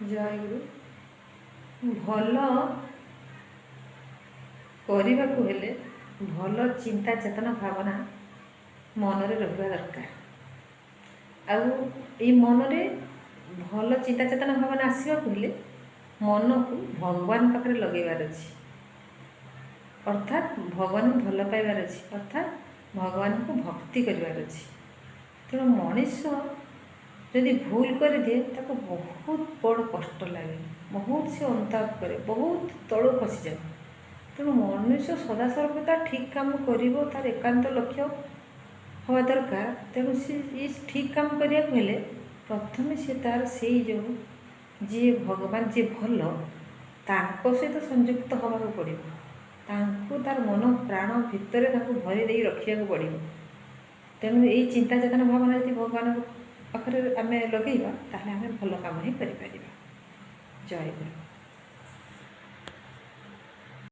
ଜୟଗୁରୁ। ଭଲ କରିବାକୁ ହେଲେ ଭଲ ଚିନ୍ତା, ଚେତନା, ଭାବନା ମନରେ ରହିବା ଦରକାର। ଆଉ ଏଇ ମନରେ ଭଲ ଚିନ୍ତା, ଚେତନା, ଭାବନା ଆସିବାକୁ ହେଲେ ମନକୁ ଭଗବାନ ପାଖରେ ଲଗେଇବାର ଅଛି, ଅର୍ଥାତ୍ ଭଗବାନଙ୍କୁ ଭଲ ପାଇବାର ଅଛି, ଅର୍ଥାତ୍ ଭଗବାନଙ୍କୁ ଭକ୍ତି କରିବାର ଅଛି। ତେଣୁ ମଣିଷ ଯଦି ଭୁଲ କରିଦିଏ, ତାକୁ ବହୁତ ବଡ଼ କଷ୍ଟ ଲାଗେ, ବହୁତ ସେ ଅନୁତାପ କରେ, ବହୁତ ତଳକୁ ଖସିଯାଏ। ତେଣୁ ମନୁଷ୍ୟ ସଦାସର୍ବଦା ଠିକ୍ କାମ କରିବ, ତାର ଏକାନ୍ତ ଲକ୍ଷ୍ୟ ହେବା ଦରକାର। ତେଣୁ ସେ ଏ ଠିକ୍ କାମ କରିବାକୁ ହେଲେ ପ୍ରଥମେ ସେ ତାର ସେଇ ଯେଉଁ ଯିଏ ଭଗବାନ, ଯିଏ ଭଲ, ତାଙ୍କ ସହିତ ସଂଯୁକ୍ତ ହେବାକୁ ପଡ଼ିବ। ତାଙ୍କୁ ତାର ମନ ପ୍ରାଣ ଭିତରେ ତାଙ୍କୁ ଭରି ଦେଇ ରଖିବାକୁ ପଡ଼ିବ। ତେଣୁ ଏଇ ଚିନ୍ତା, ଚେତନା, ଭାବନା ଯଦି ଭଗବାନଙ୍କ ପାଖରେ ଆମେ ଲଗେଇବା, ତାହେଲେ ଆମେ ଭଲ କାମ ହିଁ କରିପାରିବା। ଜୟ ଗୁରୁ।